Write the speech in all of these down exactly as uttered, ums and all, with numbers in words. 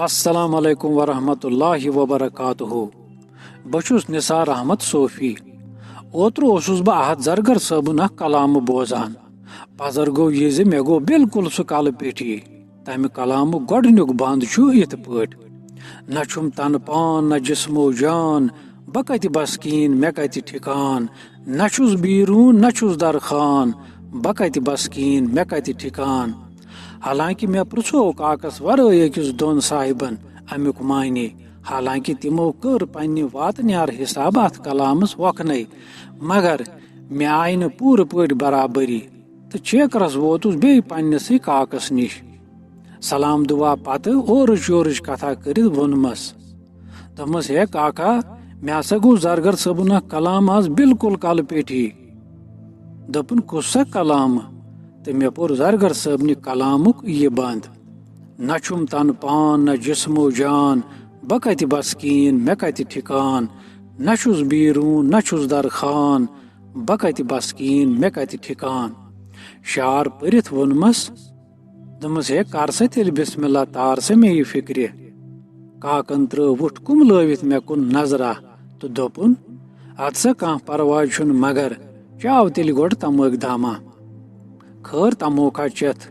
السلام علیکم ورحمۃ اللہ وبرکاتہ۔ بہٕ چھُس نثار احمد صوفی۔ اوترٕ اوسُس بہٕ احد زرگر صٲبُن اکھ کلامہٕ بوزان۔ پزر گوٚو یہِ زِ مےٚ گوٚو بالکل سُہ کلہٕ پیٹھی۔ تمہِ کلامُک گۄڈٕنیُک بند چھُ یِتھ پٲٹھۍ: نہ چھُم تن پان، نہ جسمو جان، بہٕ کتہِ بسکیٖن، مےٚ کتہِ ٹھِکان۔ نہ چھُس بیروٗن، نہ چھُس درخان، بہٕ کتہِ بسکیٖن، مےٚ کتہِ ٹھِکان۔ حالانکہ مےٚ پرژھوو کاکس ورٲے أکِس دۄن صاحبن امیُک معنی، حالانکہ تِمو کٔر پننہِ واتہٕ نیار حساب اتھ کلامس وۄکھنے، مگر مےٚ آیہِ نہٕ پوٗرٕ پٲٹھۍ برابری، تہٕ چھیکرس ووتُس بیٚیہِ پننِسٕے کاکس نِش۔ سلام دُعا پتہٕ اورٕچ یورٕچ کتھا کٔرِتھ ووٚنمس، دوٚپمس، ہے کاکا، مےٚ ہسا گوٚو زرگر صٲبُن اکھ کلام از بالکل کلہٕ پیٹھی۔ دوٚپُن، کُس سا کلامہٕ؟ تہٕ مےٚ پوٚر زرگر صٲبنہِ کلامُک یہِ بند: نہ چھُم تن پان، نہ جسمو جان، بہٕ کتہِ بسکیٖن، مےٚ کتہِ ٹھِکان۔ نہ چھُس بیروٗن، نہ چھُس درخان، بہٕ کتہِ بسکیٖن، مےٚ کتہِ ٹھِکان۔ شعر پٔرِتھ ووٚنمس، دوٚپمس، ہے، کر سا تیٚلہِ بسم اللہ، تار سا مےٚ یہِ فکرِ۔ کاکن ترٲو وُٹھ کُملٲوِتھ مےٚ کُن نظرا تہٕ دوٚپُن، ادٕ سا کانٛہہ پرواے چھُنہٕ، مگر چاو تیٚلہِ گۄڈٕ تمٲکۍ داما۔ خٲر تموکھا چٮ۪تھ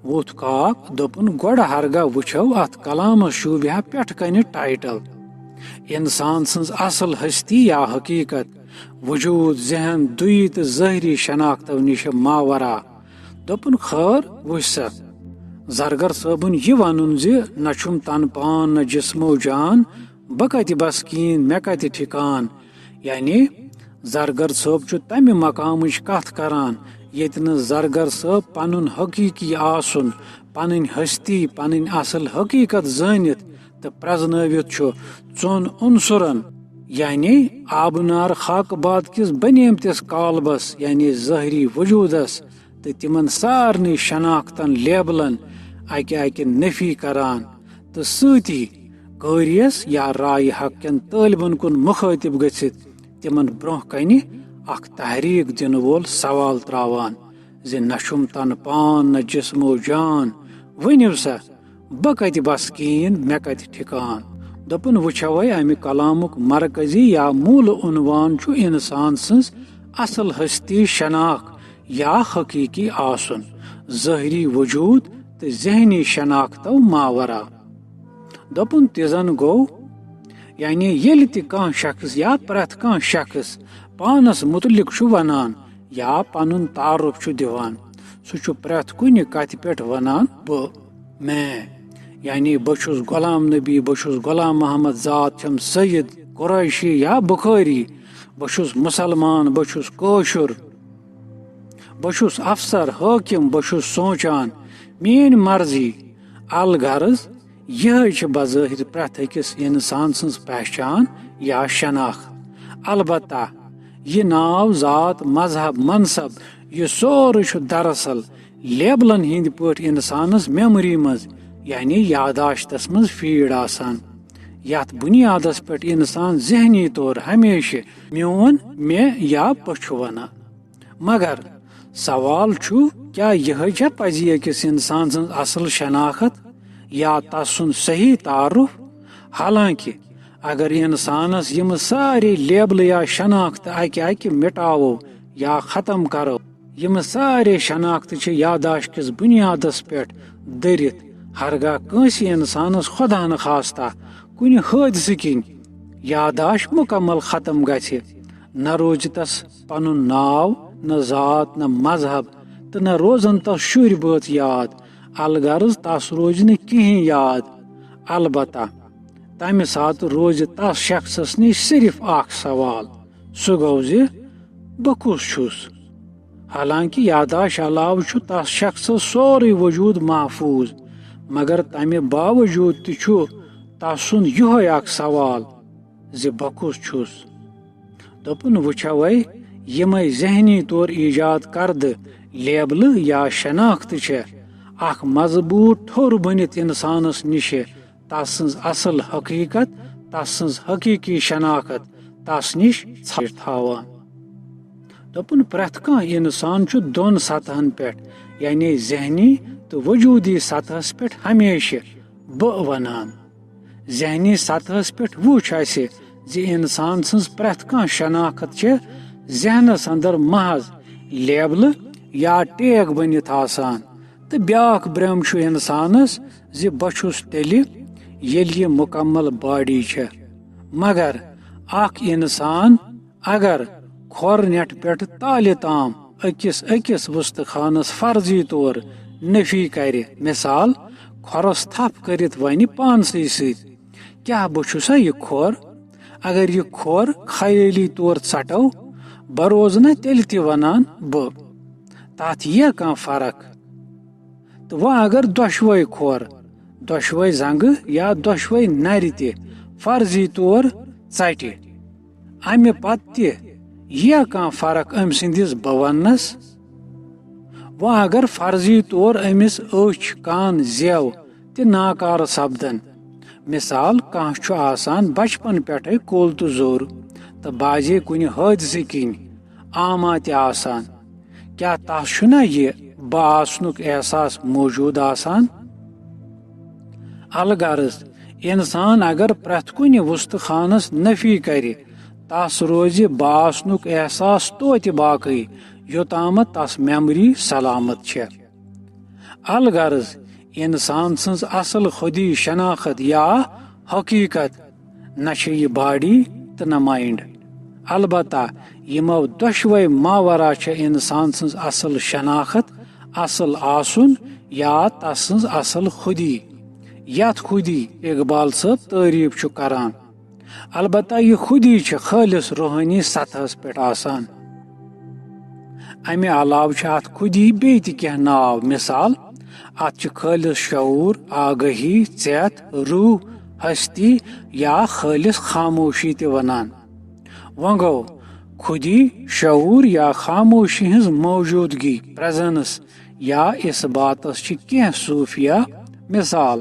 ووٚتھ کاک، دوٚپُن، گۄڈٕ ہرگاہ وٕچھو اتھ کلامس شوٗبہِ ہا پٮ۪ٹھٕ کنہِ ٹائٹل، انسان سٕنز اصل ہستی یا حقیقت، وجود، ذہن، دُیی تہٕ ظٲہری شناختو نِش ماورا۔ دوٚپُن، خٲر وٕچھ سا، زرگر صٲبُن یہِ ونُن زِ نہ چھُم تن پان، نہ جسمو جان، بہٕ کتہِ بسکیٖن، مےٚ کتہِ ٹھِکان۔ یعنی زرگر صٲب چھُ تمہِ مقامٕچ کتھ کران، ییٚتہِ نہٕ زرگر صٲب پنُن حقیقی آسُن، پنٕنۍ ہستی، پنٕنۍ اصل حقیقت زٲنِتھ تہٕ پرزنٲوِتھ چھُ ژۄن عنصرن، یعنی آبہٕ نار خاکہٕ باد کِس بنیمتِس کالبس، یعنی ظٲہری وجودس، تہٕ تِمن سارنٕے شناختن، لیبلن اکہِ اکہِ نفی کران تہٕ سۭتی قٲریس یا رایہِ حق کٮ۪ن طٲلبن کُن مُخٲطب گٔژھِتھ تِمن برونٛہہ کنہِ اکھ تحریک دِنہٕ وول سوال تراوان زِ نہ چھُم تن پان، نہ جسمو جان، ؤنِو سا، بہٕ کتہِ بسکیٖن، مےٚ کتہِ ٹھِکان؟ دوٚپُن، وٕچھوے، امہِ کلامُک مرکزی یا موٗلہٕ عنوان چھُ انسان سٕنز اصل ہستی شناخت یا حقیقی آسُن، ظٲہری وجود تہٕ ذہنی شناختو ماورا۔ دوٚپُن، تہِ زن گوٚو، یعنی ییٚلہِ تہِ کانٛہہ شخص یا پرٛٮ۪تھ کانٛہہ شخص پانس متعلق چھُ ونان یا پنُن تعارف چھُ دِوان، سُہ چھُ پرٛٮ۪تھ کُنہِ کتھِ پٮ۪ٹھ ونان، بہٕ، میں، یعنی بہٕ چھُس غلام نبی، بہٕ چھُس غلام محمد، ذات چھم سید، قریشی یا بخاری، بہٕ چھُس مسلمان، بہٕ چھُس کٲشُر، بہٕ چھُس افسر، حٲکم، بہٕ چھُس سونچان، میٲنۍ مرضی۔ الغرض، یِہے چھِ بظٲہر پرٛٮ۪تھ أکِس انسان سٕنٛز پہچان یا شناخت۔ البتہ، یہِ ناو، ذات، مذہب، منصب، یہِ سورُے چھُ دراصل لیبلن ہٕنٛدۍ پٲٹھۍ انسانس میموری منٛز، یعنی یاداشتس منٛز فیڈ آسان، یتھ بنیادس پٮ۪ٹھ انسان ذہنی طور ہمیشہِ میون، مےٚ یا بہٕ چھُ ونان۔ مگر سوال چھُ، کیٛاہ یِہے چھا پزی أکِس انسان سٕنٛز اصل شناخت یا تس سُنٛد صحیح تعارف؟ حالانکہ اگر انسانس یِم سارے لیبلہٕ یا شناخت اکہِ اکہِ مٹاوو یا ختم کرو، یِم سارے شناخت چھِ یاداشت کِس بنیادس پٮ۪ٹھ دٔرِتھ، ہرگاہ کٲنٛسہِ انسانس خدا نخواستہ کُنہِ حٲدثہٕ کِنۍ یاداشت مکمل ختم گژھِ، نہ روزِ تس پنُن ناو، نہ ذات، نہ مذہب، تہٕ نہ روزن تس شُرۍ بٲژ یاد۔ الغرض، تس روزِ نہٕ کِہیٖنۍ یاد۔ البتہ، تمہِ ساتہٕ روزِ تس شخصس نِش صرف اکھ سوال، سُہ گوٚو زِ، بہٕ کُس چھُس؟ حالانکہ یاداشت علاوٕ چھُ تس شخصس سورُے وجود محفوظ، مگر تمہِ باوجود تہِ چھُ تس سُنٛد یِہوے اکھ سوال زِ بہٕ کُس چھُس؟ دوٚپُن، وٕچھوے، یِمے ذہنی طور ایجاد کردٕ لیبلہٕ یا شناخت چھےٚ اکھ مضبوط ٹھوٚر بٔنِتھ انسانس نِشہِ تس سٕنٛز اصل حقیقت، تس سٕنٛز حقیقی شناخت تس نِش ژھانٛڈِتھ تھاوان۔ دوٚپُن، پرٛٮ۪تھ کانٛہہ انسان چھُ دۄن سطحن پٮ۪ٹھ، یعنی ذہنی تہٕ وجودی سطحس پٮ۪ٹھ ہمیشہِ بہٕ ونان۔ ذہنی سطحس پٮ۪ٹھ وُچھ اسہِ زِ انسان سٕنٛز پرٛٮ۪تھ کانٛہہ شناخت چھِ ذہنس اندر محض لیبلہٕ یا ٹیگ بٔنِتھ آسان، تہٕ بیٛاکھ برٛم چھُ انسانس زِ بہٕ چھُس تیٚلہِ ییٚلہِ یہِ مکمل باڈی چھےٚ۔ مگر اکھ انسان اگر کھۄر نیٹھ پٮ۪ٹھ تالہِ تام أکِس أکِس وُستخانس فرضی طور نفی کرِ، مثال، کھۄرس تھپھ کٔرِتھ ونہِ پانسٕے سۭتۍ، "کیٛاہ بہٕ چھُسا یہِ کھۄر؟" اگر یہِ کھۄر خیٲلی طور ژٹو، بہٕ روزٕ نا تیٚلہِ تہِ ونان بہٕ؟ تتھ ییہ کانٛہہ فرق؟ تہٕ وۄنۍ اگر دۄشوے کھۄر، دۄشوے زنٛگہٕ یا دۄشوے نرِ تہِ فرضی طور ژٹہِ، امہِ پتہٕ تہِ ییہ کانٛہہ فرق أمۍ سٕنٛدِس بہٕ وننس؟ وۄنۍ اگر فرضی طور أمِس أچھ، کان، زیو تہِ ناکارٕ سپدن، مثال، کانٛہہ چھُ آسان بچپن پٮ۪ٹھے کوٚل تہٕ زوٚر تہٕ بعضے کُنہِ حٲدثہٕ کِنۍ آما تہِ آسان، کیٛاہ تس چھُنہ یہِ بہٕ آسنُک احساس موجود آسان؟ الغرض، انسان اگر پرٛٮ۪تھ کُنہِ وُستخانس نفی کرِ، تس روزِ بہٕ آسنُک احساس توتہِ باقٕے، یوٚتامتھ تس میموری سلامت چھےٚ۔ الغرض، انسان سٕنٛز اصل خودی شناخت یا حقیقت نہ چھےٚ یہِ باڈی تہٕ نہ مایِنڈ۔ البتہ یِمو دۄشوے ماورا چھےٚ انسان سٕنٛز اصل شناخت، اصل آسُن یا تسٕنٛز اصل خودی، یتھ خودی اقبال صٲب تعریف چھُ کران۔ البتہ یہِ خودی چھِ خٲلص روحٲنی سطحس پٮ۪ٹھ آسان۔ امہِ علاوٕ چھِ اتھ خودی بیٚیہِ تہِ کینٛہہ ناو، مثال، اتھ چھِ خٲلص شعور، آگہی، ژٮ۪تھ، روح، ہستی یا خٲلص خاموشی تہِ ونان۔ وۄنۍ گوٚو، خودی، شعور یا خاموشی ہٕنٛز موجودگی، پریزنس، یا اثباتس چھِ کینٛہہ صوفیہ، مثال،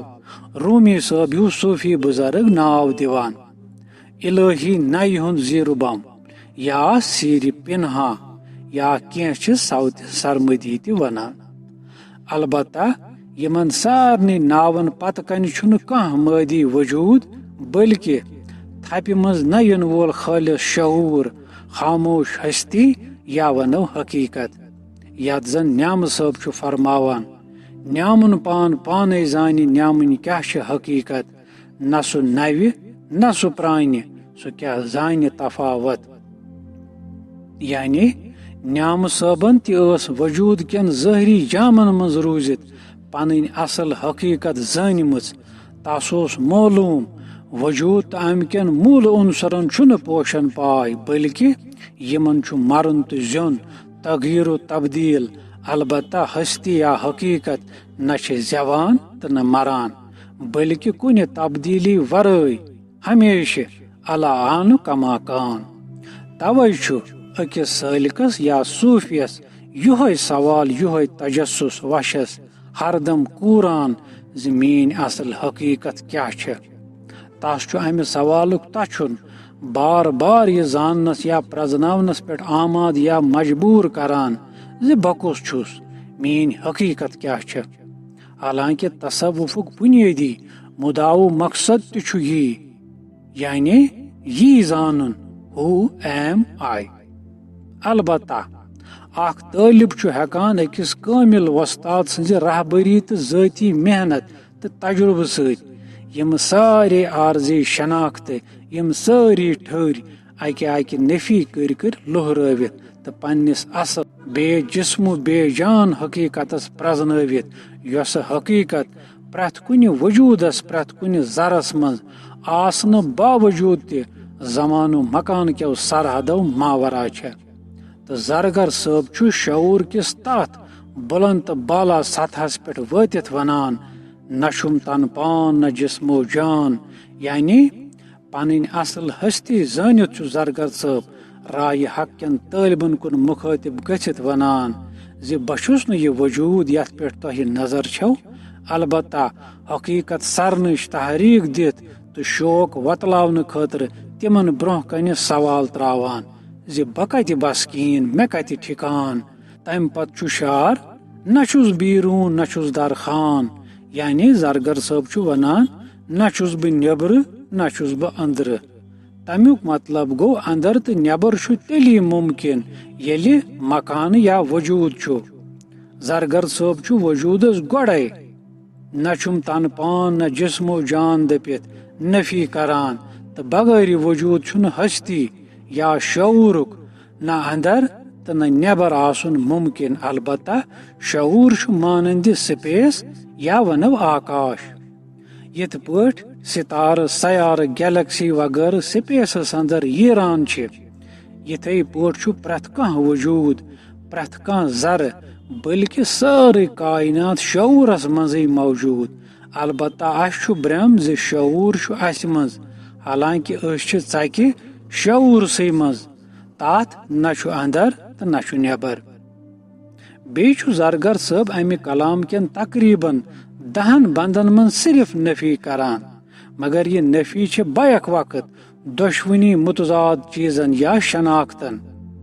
رومی صٲب ہیوٗ صوفی بزرگ ناو دِوان۔ الہی نیہِ ہُنٛد زیرُبم یا سیرِ پنہا یا کینٛہہ چھِ صوتِ سرمدی تہِ ونان۔ البتہ یِمن سارنٕے ناون پتہٕ کنہِ چھُنہٕ کانٛہہ مٲدی وجود، بلکہ تھپہِ منٛز نہ یِنہٕ وول خٲلص شعور، خاموش ہستی یا ونو حقیقت، یتھ زن نیامہٕ صٲب چھُ فرماوان، "نیامُن پان پانے زانہِ نیامٕنۍ کیاہ چھِ حقیقت، نہ سُہ نوِ، نہ سُہ پرانہِ، سُہ کیاہ زانہِ تفاوت۔" یعنی نیامہٕ صٲبن تہِ ٲس وجود کٮ۪ن ظٲہری جامن منٛز روٗزِتھ پنٕنۍ اصل حقیقت زٲنمٕژ۔ تس اوس معلوم، وجود تہٕ امہِ کٮ۪ن موٗلہٕ عنصرن چھُنہٕ پوشن پاے، بلکہ یِمن چھُ مرُن تہٕ زیُن، تغییر و تبدیل۔ البتہ ہستی یا حقیقت نہ چھِ زیوان تہٕ نہ مران، بلکہ کُنہِ تبدیلی ورٲے ہمیشہِ الا آن کما کان۔ توے چھُ أکِس سٲلِکس یا صوفیس یِہوے سوال، یِہوے تجسس وشس ہردم کوران زِ میٲنۍ اصل حقیقت کیاہ چھےٚ؟ تس چھُ امہِ سوالُک تچھُن بار بار یہِ زاننس یا پرزناونس پٮ۪ٹھ آماد یا مجبور کران زِ بہٕ کُس چھُس، میٲنۍ حقیقت کیاہ چھےٚ؟ حالانکہ تصوفُک بنیٲدی مدعا و مقصد تہِ چھُ یی، یعنی یی زانُن، "Who am I؟" البتہ اکھ طٲلب چھُ ہٮ۪کان أکِس کٲمِل وۄستاد سٕنٛزِ رہبری تہٕ ذٲتی محنت تہٕ تجربہٕ سۭتۍ یِم سارے عارضی شناختہٕ، یِم سٲری ٹھٔرۍ اکہِ اکہِ نفی کٔرۍ کٔرۍ لوہرٲوِتھ تہٕ پننِس اصل بے جسم و بے جان حقیقتس پرزنٲوِتھ، یۄسہٕ حقیقت پرٛٮ۪تھ کُنہِ وجودس، پرٛٮ۪تھ کُنہِ ذرس منٛز آسنہٕ باوجود تہِ زمان و مکان کیو سرحدو ماورا چھےٚ۔ تہٕ زرگر صٲب چھُ شعور کِس تتھ بلند تہٕ بالا سطحس پٮ۪ٹھ وٲتِتھ ونان، "نہ چھُم تن پان نہ جسم و جان"، یعنی پنٕنۍ اصل ہستی زٲنِتھ چھُ زرگر صٲب راے حق کٮ۪ن طٲلبن کُن مخٲطب گٔژھِتھ ونان زِ بہٕ چھُس نہٕ یہِ وجود یتھ پٮ۪ٹھ تۄہہِ نظر چھو، البتہ حقیقت سرنٕچ تحریک دِتھ تہٕ شوق وۄتلاونہٕ خٲطرٕ تِمن برونٛہہ کنہِ سوال تراوان زِ بہٕ کتہِ بسکیٖن، مےٚ کتہِ ٹھکان؟ تمہِ پتہٕ چھُ شعر، "نہ چھُس بیروٗن، نہ چھُس درخان"، یعنی زرگر صٲب چھُ ونان، نہ چھُس بہٕ نیبرٕ، نہ چھُس بہٕ أنٛدرٕ۔ تمیُک مطلب گوٚو، اندر تہٕ نیبر چھُ تیٚلی ممکن، ییٚلہِ مکانہٕ یا وجود چھُ۔ زرگر صٲب چھُ وجودس گۄڈے۔ نہ چھُم تن پان، نہ جسم و جان دٔپِتھ نفی کران، تہٕ بغٲرِ وجود چھُنہٕ ہستی یا شعورُک نہ اندر تہٕ نہ نیبر آسُن ممکن۔ البتہ شعور چھُ مانندِ space یا ونو آکاش۔ یِتھ پٲٹھۍ ستارٕ، سیارٕ، galaxy وغٲرٕ spaceس اندر ییران چھِ، یِتھے پٲٹھۍ چھُ پرٛٮ۪تھ کانٛہہ وجود، پرٛٮ۪تھ کانٛہہ ذرٕ، بلکہ سٲرٕے کائنات شعورس منٛزٕے موجود۔ البتہ اسہِ چھُ برم زِ شعور چھُ اسہِ منٛز، حالانکہ أسۍ چھِ ژکہِ شعورسٕے منٛز۔ تتھ نہ چھُ اندر تہٕ نہ چھُ نیبر۔ بیٚیہِ چھُ زرگر صٲب امہِ کلام کٮ۪ن تقریباً دہن بندن منٛز صرف نفی کران، مگر یہِ نفی چھِ بیک وقت دۄشوٕنی متضاد چیزن یا شناختن۔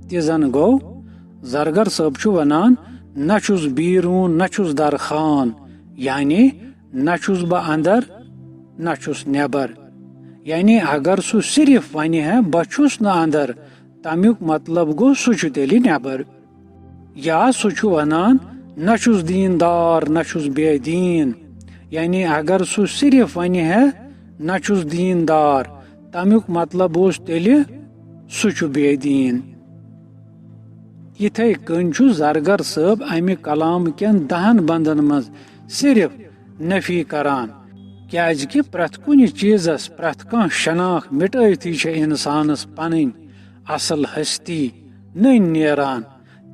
تہِ زن گوٚو، زرگر صٲب چھُ ونان، نہ چھُس بیرون، نہ چھُس درخان، یعنی نہ چھُس بہٕ اندر، نہ چھُس نیبر۔ یعنی اگر سُہ صرف ونہِ ہے، بہٕ چھُس نہٕ اندر، تمیُک مطلب گوٚو، سُہ چھُ تیٚلہِ نیبر۔ یا سُہ چھُ ونان، نہ چھُس دیندار، نہ چھُس بے دین۔ یعنی اگر سُہ صرف ونہِ ہے، نہ چھُس دیندار، تمیُک مطلب اوس تیٚلہِ، سُہ چھُ بے دین۔ یِتھے کٔنۍ چھُ زرگر صٲب امہِ کلام کٮ۪ن دہن بندن منٛز صرف نفی کران، کیازِ کہِ پرٛٮ۪تھ کُنہِ چیزس پرٛٮ۪تھ کانٛہہ شناخت مٹٲوتھٕے چھےٚ انسانس پنٕنۍ اصل ہستی نٔنۍ نیران۔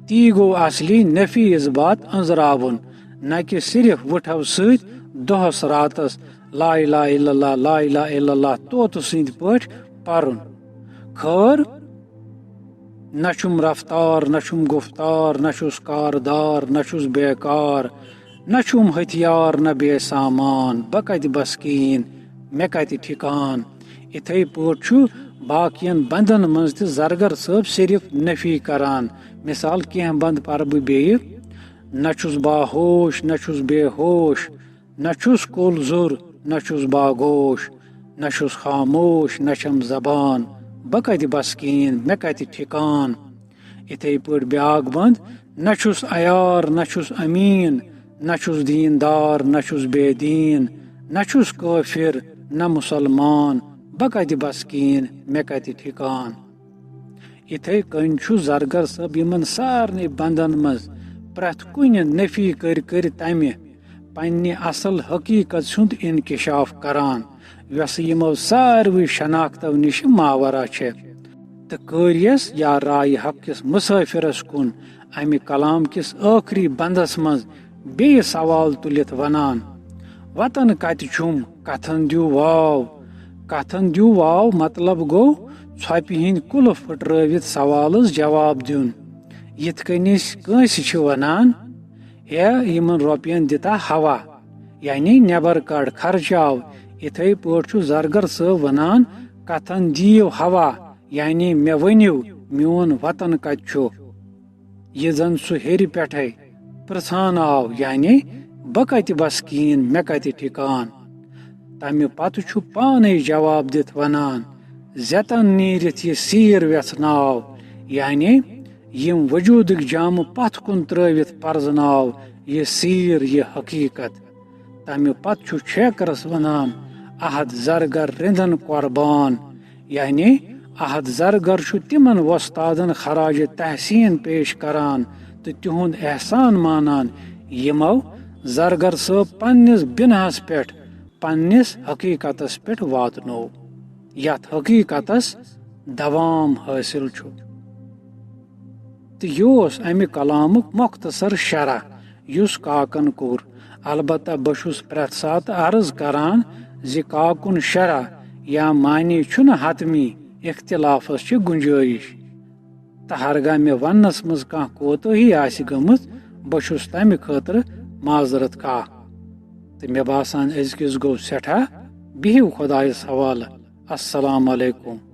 تی گوٚو اصلی نفی اثبات أنٛزراوُن، نہ کہِ صرف وُٹھو سۭتۍ دۄہس راتس لا الہ الا اللہ، لا الہ الا اللہ طوطہٕ سٕنٛدۍ پٲٹھۍ پرُن۔ خٲر، نہ چھُم رفتار، نہ چھُم گفتار، نہ چھُس کاردار، نہ چھُس بیکار، نہ چھُم ہتھیار، نہ بے سامان، بہٕ کتہِ بسکیٖن، مےٚ کتہِ ٹھکان۔ اِتھے پٲٹھۍ چھُ باقین بندن منٛز تہِ زرگر صٲب صرف نفی کران۔ مثال، کینٛہہ بند پرٕ بہٕ بیٚیہِ، نہ چھُس باہوش، نہ چھُس بے ہوش، نہ چھُس کُل زُر، نہ چھُس باگوش، نہ چھُس خاموش، نہ چھم زبان، بہٕ کتہِ بسکیٖن، مےٚ کتہِ ٹھکان۔ اِتھے پٲٹھۍ بیاکھ بند، نہ چھُس عیار، نہ چھُس امیٖن، نہ چھُس دیندار، نہ چھُس بے دین، نہ چھُس کٲفر، نہ مُسلمان، بہٕ کتہِ بسکیٖن، مےٚ کتہِ ٹھکان۔ اِتھے کٔنۍ چھُ زرگر صٲب یِمن سارنٕے بندن منٛز پرٛٮ۪تھ کُنہِ نفی کٔرۍ کٔرۍ تمہِ پننہِ اصل حقیقت ہُنٛد انکشاف کران، یۄسہٕ یِمو ساروٕے شناختو نِش ماورا چھےٚ، تہٕ قٲریس یا رایہِ حق کِس مسافرس کُن امہِ کلام کِس ٲخری بندس منٛز بیٚیہِ سوال تُلِتھ ونان، وطن کتہِ چھُم؟ کتھن دِیو واو۔ کتھن دِیو واو مطلب گوٚو، ژھۄپہِ ہٕنٛدۍ قُلف پھٕٹرٲوِتھ سوالس جواب دیُن۔ یِتھ کٔنۍ أسۍ کٲنٛسہِ چھِ ونان، ہے، یِمن رۄپین دِتا ہوا، یعنی نٮ۪بر کڑ، خرچاو۔ یِتھے پٲٹھۍ چھُ زرگر صٲب ونان، کتھن دِیو ہوا، یعنی مےٚ ؤنِو، میون وطن کتہِ چھُ؟ یہِ زن سُہ ہیٚرِ پٮ۪ٹھے پرژھان آو، یعنی، بہٕ کتہِ بسکیٖن، مےٚ کتہِ ٹھکان؟ تمہِ پتہٕ چھُ پانے جواب دِتھ ونان، زیتن نیٖرِتھ یہِ سیٖر وٮ۪ژھناو، یعنی، یِم وجودٕکۍ جامہٕ پتھ کُن ترٲوِتھ پرزناو یہِ سیٖر، یہِ حقیقت۔ تمہِ پتہٕ چھُ چھیکرس ونان، احد زرگر رندن قربان، یعنی احد زرگر چھُ تِمن وۄستادن خراج تحسین پیش کران تہٕ تِہُنٛد احسان مانان، یِمو زرگر صٲب پننِس بناہس پٮ۪ٹھ پننِس حقیقتس پٮ۪ٹھ واتنوو، یتھ حقیقتس دوام حٲصِل چھُ۔ تہٕ یہِ اوس امہِ کلامُک مۄختصر شرح، یُس کاکن کوٚر۔ البتہ بہٕ چھُس پرٛٮ۪تھ ساتہٕ عرض کران زِ کاکُن شرح یا معنی چھُنہٕ حتمی، اختلافس چھِ گُنجٲیِش۔ تہٕ ہرگاہ مےٚ وننس منٛز کانٛہہ کوتٲہی آسہِ گٔمٕژ، بہٕ چھُس تمہِ خٲطرٕ معذرت خواہ۔ تہٕ مےٚ باسان، أزکِس گوٚو سٮ۪ٹھاہ۔ بِہِو خۄدایس حوالہٕ۔ السلام علیکم۔